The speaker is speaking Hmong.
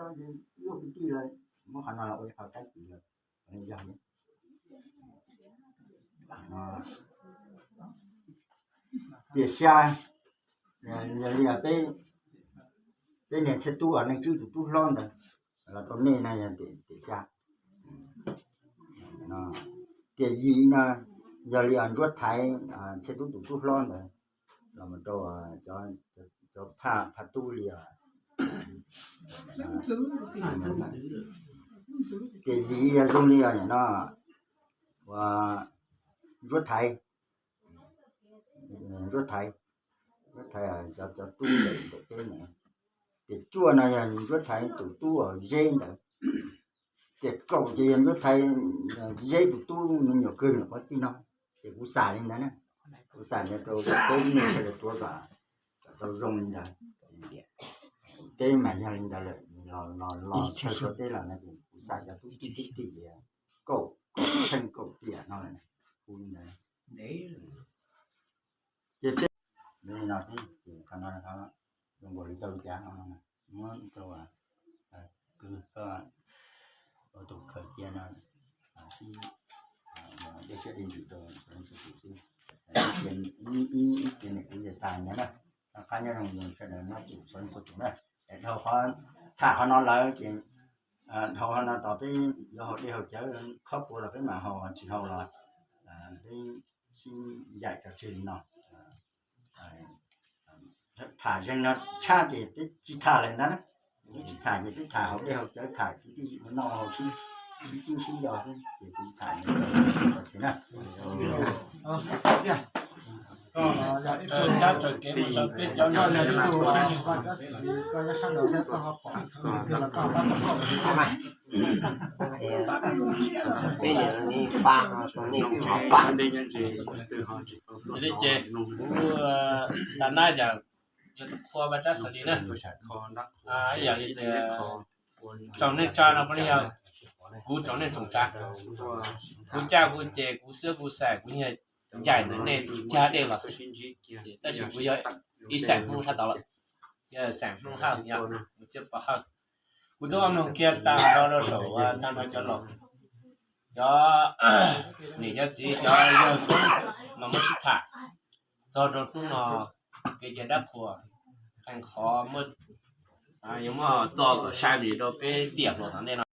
lub kwv tij lawm, muab qhov no los ua ib qho kab kis lawm. Yog li, tiam sis yog li peb, peb niag Txhiaj Tub, Neej Tswb tus tub hlob ntawd los rau nej no yog tiam sis tiam yim no yog li Ntsuab Thaiv, Txhiaj Tub tus tub hlob ntawd los mus rau cov phaj, phaj tub li tiam yim yog zoo li no, ua Ntsuab Thaiv, Ntsuab Thaiv, Ntsuab Thaiv cov, cov tub ntawm peb na. Tiam cuaj no yog Ntsuab Thaiv tus tub Zeb ntawd. Tiam kaum ces yog Ntsuab Thaiv Zeb tus tub me nyuam kwv nyuam pob txij no. Ces kuv xam li ntawd na, kuv xam ntawd rau peb nej sawv daws tuav kom, kom tau zoo li ntawd. Peb mas yog li ntawd lawm, los, los, los txog rau peb los no ces kuv xam cov tub txib tub txim li kaum, kaum txheej kaum tiam no lawm, kuv li ntawd. Ces peb li no xwb, ces qhov no zoo nkaus li tau li cas no, muab rau kwv koj ua tus khaws cia no, sib dej siab dej ntsws rau sawv daws xwb. Ib, ib, ib ce niam kuv ces tas ntawd na, qab nyob zoo sawv daws nyob tus sawv daws xov tooj na. Es dhau qhov, tham qhov no lawm ces dhau qhov no tos peb yuav haus dej haus cawv, khob pua los peb mam haus, tsis haus los peb sib ncaim tso tseg li no. Tham zeeg no tshaj ces peb tsis tham lawm ntag na. Peb tsis tham ces peb tham haus dej haus cawv, tham kwv tij ua noj haus sib, sib cib sib nco xwb ces kuv tham tso tseg na. Koj yog ib tug, koj yog sab nraud thiab koj ho pom tus twg los koj pab koj. Peb yog nej pab no, nej kuj ho pab. Li ces kuv tas na yog yog tus qhua Vaj Tsab xav li na. Yog li tias tsoom neej tsa no puav leej yog kuv tsoom neej tsoom tsa, kuv caj kuv ces, kuv xwab kuv xais, kuv yog ncaim ntawm nej tus cag dej los xwb. Tab sis kuv yog ib xeem Hmoob sab tod lawm, yog xeem Hmoob Hawj, yog kuv Txiaj Pov Hawj. Kuv twb ua mloog kiag tag nrho rau saum tag nrho cov laus, cov niam cov txiv cov yawg mas muab sib tham txog rau hnub no, kev cai dab qhuas, qee qhov muab, yuav muab txo kom sai lwm rau peb tiam hluas tom ntej no.